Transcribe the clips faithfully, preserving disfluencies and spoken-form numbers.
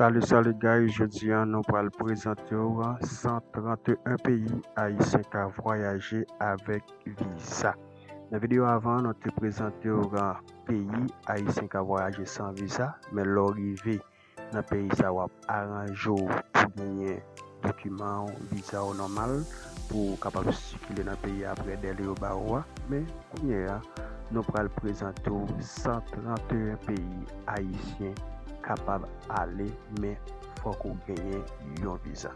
Salut, salut guys, jodi a nou pral prezante w san trant e en peyi ayisyen ka vwayaje avèk viza. Nan videyo avan, nou te prezante w peyi ayisyen ka vwayaje san viza, men lè w rive nan peyi sa, w ap aranje w pou genyen dokiman w, viza w nòmal pou w kapab sikile nan peyi a apre dèle yo ba ou a. Men kounye a, nou pral prezante w san trant e en peyi ayisyen kapab ale, men fòk ou genyen yon viza.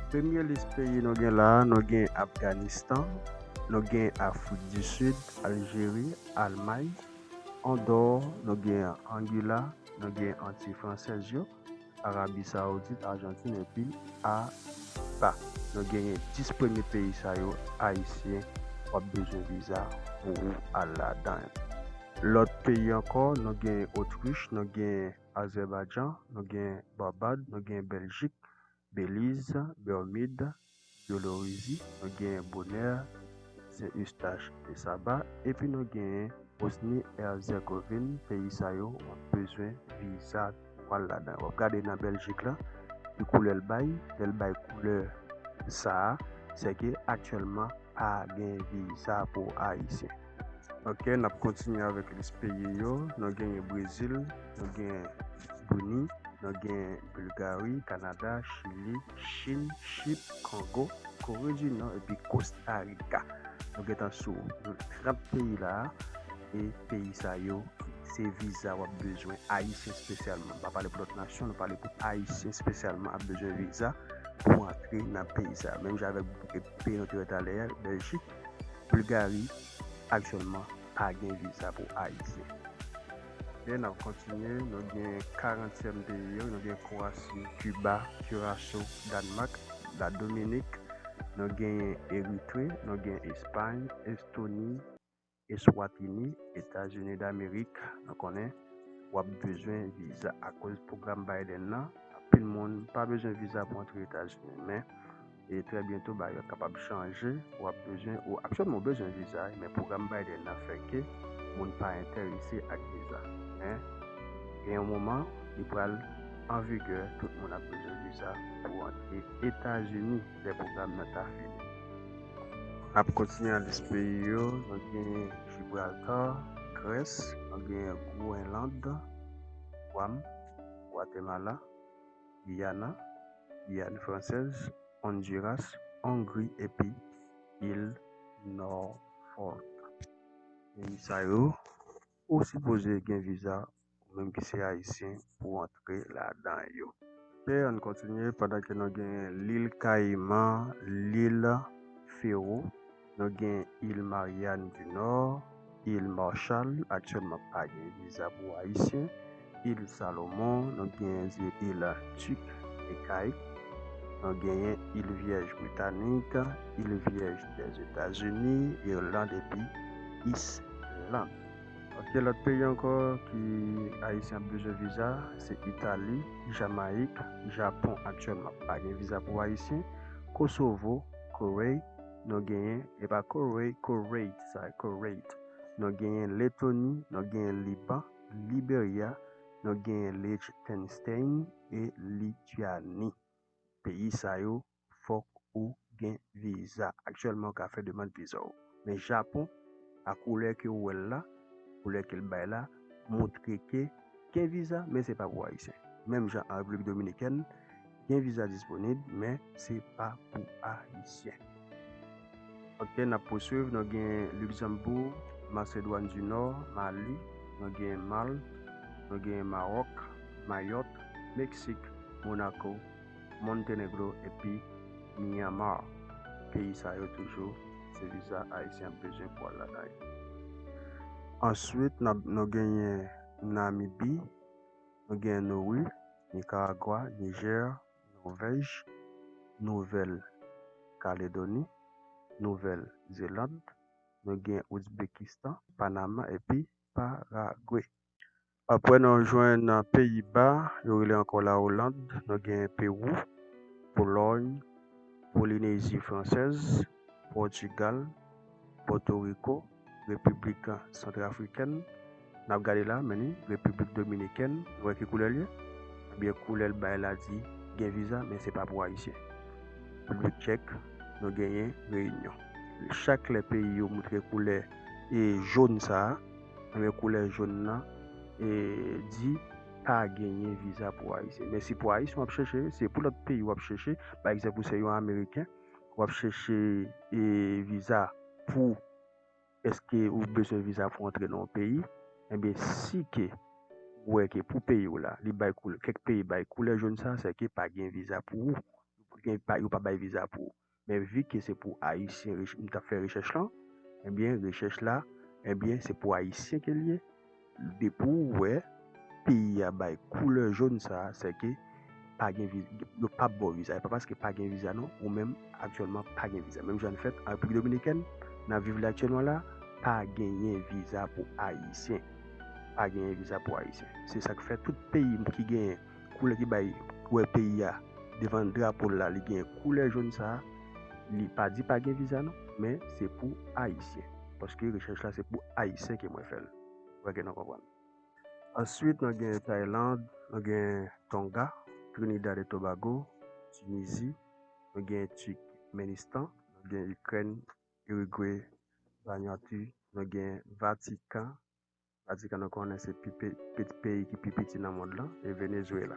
Premye lis peyi nou gen la a, nou gen Afganistan, nou gen Afrik di Sid, Aljeri, Almay, Andò, nou gen Angila, nou gen Anti Fransèz yo, Arabi Sawoudit, Ajantin epi Aruba. Nou genyen dis premye peyi sa yo, ayisyen, w ap bezwen viza pou ou al ladan yo. Lòt peyi ankò, nou gen Otrich, nou gen Azèbajan, nou gen Babad, nou gen Bèljik, Beliz, Bèmid, Bilorusi, nou gen Bonè, Sen Istach e Saba, epi nou gen Bosni Herzegovin. Peyi sa yo, w ap bezwen viza pou al ladan. W ap gade nan Bèljik la, ki koulè l bay, lè l bay koulè sa a, se ke aktyèlman pa gen viza pou Ayisyen. Ok, n ap kontinye avèk lis peyi yo. Nou genyen Brezil, nou gen Bruni, nou gen Bilgari, Kanada, Chili, Chin, Chip, Kongo, Kore di Nò epi Kosta Rika. Nou gentan sou trant peyi la a, e peyi sa yo, se viza w ap bezwen, Ayisyen espesyalman. M pa pale pou lòt nasyon, nou pale pou Ayisyen espesyalman ap bezwen viza pou antre nan peyi sa. Menm jan avèk peyi nou te wè talè a, Bèljik, Bilgari, aktyèlman pa gen viza pou Ayisyen. Ok, n ap kontinye, nou gen karantèm peyi yo, nou gen Kwasi, Kiba, Kiraso, Dànmak, Ladominik, nou gen Eritre, nou gen Espay, Estoni, Eswatini, Etazini Damerik. Nou konnen w ap bezwen viza akoz pwogram Biden nan, anpil moun pa bezwen viza pou antre Etazini, men e trè byento bagay yo kapab chanje, w ap bezwen, ou aktyèlman w bezwen viza, men pwogram Biden nan fè ke moun pa enterese ak viza. Men gen yon moman, li pral an vigè, tout moun ap bezwen viza pou antre Etazini lè pwogram nan ta fini. N ap kontinye nan lis peyi yo, nou gen Gibraltar, Grès, nou gen Grenland, Guam, Gwatemala, Giyana, Giyàn Fransèz, Honduras, Hongri epi il Norfolk. Peyi sa yo, ou sipoze gen viza, ou menm ki se Ayisyen, pou antre ladan yo. Ok, ann kontinye pandan ke nou gen lil Kayiman, lil Fero, nou gen il Marianne du Nord, il Marshall, aktyèlman pa gen viza pou Ayisyen, il Salomon, nou gen il Tik e Kayik, nou genyen il Vyèj Britanik, il Vyèj Dèzetazini, Irland epi Island. Ok, lòt peyi ankò ki Ayisyen ap bezwen viza, se Itali, Jamayik, Japon aktyèlman pa gen viza pou Ayisyen, Kosovo, Korey, nou genyen, e pa Korey, Kuwait, sa, Kuwait. Nou genyen Letoni, nou genyen Liban, Liberya, nou genyen Liechtenstein e Lityani. Peyi sa yo, fòk ou gen viza. Aktyèlman, ou ka fè demann viza w. Men Japon, a koulè ke w wè l la, koulè ke l bay la, montre ke gen viza, men se pa pou Ayisyen. Menm jan an Repiblik Dominikèn, gen viza disponib, men se pa pou Ayisyen. Ok, n ap pouswiv. Nou gen Luxembourg, Macédoine du Nord, Mali, nou gen Malte, nou gen Maroc, Mayotte, Mexique, Monaco, Montenegro epi Myanmar. Peyi sa yo toujou, se viza Ayisyen ap bezwen pou al ladan yo. Answit, n ap, nou genyen Namibi, nou genyen Nauru, Nicaragua, Niger, Nòvèj, Nouvèl Kaledoni, Nouvèl Zeland, nou gen Ouzbekistan, Panama epi Paragwe. Apre, nou jwenn Peyiba, yo rele ankò Laoland, nou gen Pewou, Polòy, Polinezi Fransèz, Pòtigal, Pòtoriko, Repiblik Santrafrikèn. N ap gade la, men ni Repiblik Dominikèn, nou wè ki koulè l ye. Ebyen, koulè l bay la di gen viza, men se pa pou Ayisyen. Repiblik Tchèk, nou genyen Reyinyon. Chak lè peyi yo moutre koulè e jòn sa a, ebyen, koulè jòn nan e di pa genyen viza pou Ayisyen. Men si pou Ayisyen w ap chèche, se pou lòt peyi w ap chèche. Pa egzanp, ou se yon Ameriken, w ap chèche e viza pou, èske ou bezwen viza pou antre nan yon peyi? Ebyen, si ke ou wè ke pou peyi w la, li bay koulè, kèk peyi bay koulè jòn sa, se ke pa gen viza pou ou. Yo pa, yo pa bay viza pou ou. Men vi ke se pou Ayisyen, rech- m t ap fè rechèch lan, ebyen, rechèch la, ebyen, se pou Ayisyen ke l ye. Depi w wè peyi a bay koulè jòn sa, se ke pa gen vi- yo p ap ba w viza. E pa paske pa gen viza non, ou menm aktyèlman pa gen viza. Menm jan l fèt an Repiblik Dominikèn, n ap viv la aktyèlman la, pa genyen viza pou Ayisyen. Pa genyen viza pou Ayisyen. Se sa k fè tout peyi ki genyen koulè ki bay, wè peyi a devan drapo l la, li genyen koulè jòn sa a, li pa di pa gen viza non, men se pou Ayisyen. Paske rechèch la se pou Ayisyen ke mwen fè l. Wè ke nou konprann. Answit, nou gen Tayland, nou gen Tonga, Trinidad e Tobago, Tinizi, nou gen Turkmenistan, nou gen Ikrèn, Irigwe, Vanuatu, nou gen Vatikan, Vatikan nou konnen se pi pe- peti peyi ki pi piti nan mond lan, e Venezuela.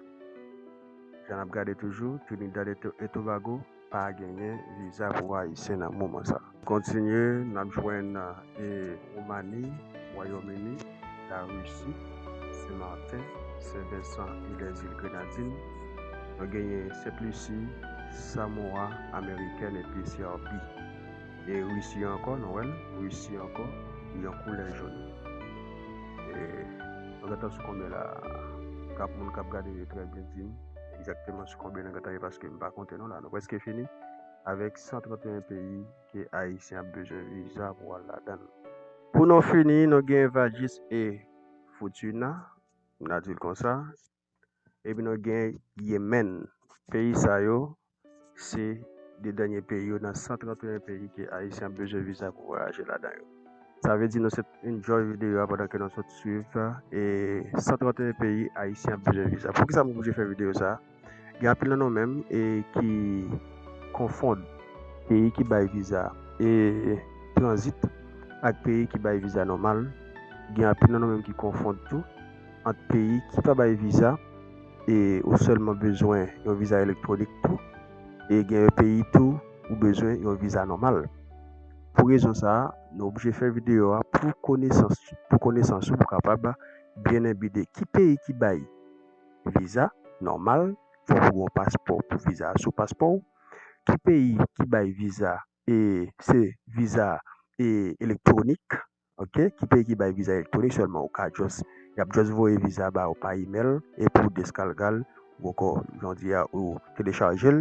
Jan n ap gade toujou, Trinidad e To- e Tobago pa genyen viza pou Ayisyen nan moman sa. Kontinye, n ap jwenn e Woumani, Wayòm Ini, Larisi, Sen Maten, Sen Vensan e Lèzil Grenadin. Nou genyen Sent Lisi, Samoa Amerikèn epi Serbi. E Risi ankò, nou wè l, Risi ankò, li an koulè jòn. E nou gentan sou konbyen la? K ap moun k ap gade yo trè byen di m egzakteman sou konbyen nou gentan ye, paske m pa konte non la. Nou prèske fini avèk san trant e en peyi ke Ayisyen ap bezwen viza pou al ladan l. Pou nou fini, nou gen Vajis e Futuna, n a di l konsa. Epi nou gen Yemen. Peyi sa yo, se de dènye peyi yo nan san trant e en peyi ke Ayisyen ap bezwen viza pou vwayaje ladan yo. Sa vle di nou sot enjoy videyo a pandan ke nou sot swiv e san trant e en peyi Ayisyen ap bezwen viza. Poukisa mwen oblije fè videyo sa a? Gen anpil nan nou menm e ki konfonn peyi ki bay viza e tranzit ak peyi ki bay viza nòmal. Gen anpil nan nou menm ki konfonn tou ant peyi ki pa bay viza e ou sèlman bezwen yon viza elektwonik tou, e gen yon peyi tou ou bezwen yon viza nòmal. Pou rezon sa a, nou oblije fè videyo a pou konesans, pou konesans ou, pou kapab byen enbide ki peyi ki bay viza nòmal, fò w gen yon paspò pou viza a sou paspò w, ki peyi ki bay viza e se viza e elektwonik, ok, ki peyi ki bay viza elektwonik sèlman, ou ka just, y ap just voye viza ba ou pa imèl, epi w deskalga l, ou ankò, jan w di a, ou telechaje l,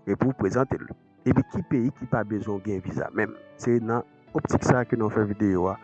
epi w prezante l. Epi ki peyi ki pa bezwen w gen viza menm. Se nan optik sa a ke nou fè videyo a,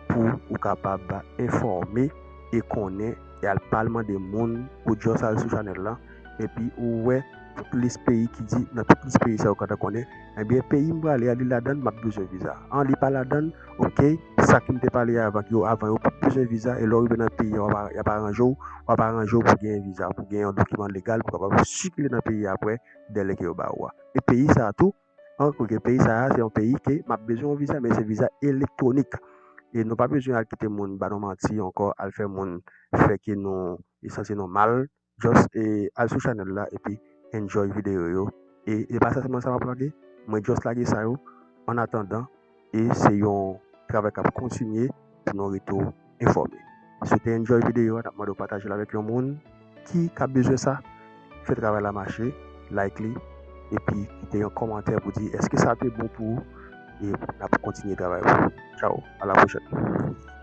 pou ou kapab enfòme e konnen, e al pa al mande moun, ou just al sou chanèl lan, epi ou wè tout lis peyi ki di, nan tout lis peyi sa yo ka ta konnen, ebyen, peyi m prale a, li ladan l, m ap bezwen viza. An, li pa ladan l, ok, sa ke m te pale avan, yo, avan yo p ap bezwen viza, e lè w rive nan peyi a, w ap, y ap aranje w, w ap aranje w pou genyen viza, pou genyen yon dokiman legal, pou kapab sikile nan peyi a apre, dèlè ke yo ba ou a. E peyi sa a tou, an, ok, peyi sa a, se yon peyi ke m ap bezwen yon viza, men se viza elektwonik. E nou pa bezwen al kite moun ba nou manti ankò, al fè moun fè ke nou, e sanse nou mal, just, e, al sou chanèl la epi enjoy videyo yo. E, e pa sa sèlman sa m ap lage, mwen just lage sa yo an atandan, e se yon travay k ap kontinye pou nou rete w enfòme. Si w te enjoy videyo a, n ap mande w pataje l avèk yon moun ki ka bezwen sa. Fè travay la mache, like li, epi kite yon kòmantè pou di èske sa te bon pou ou, e n ap kontinye travay pou ou. Tchao, a la pwochèn.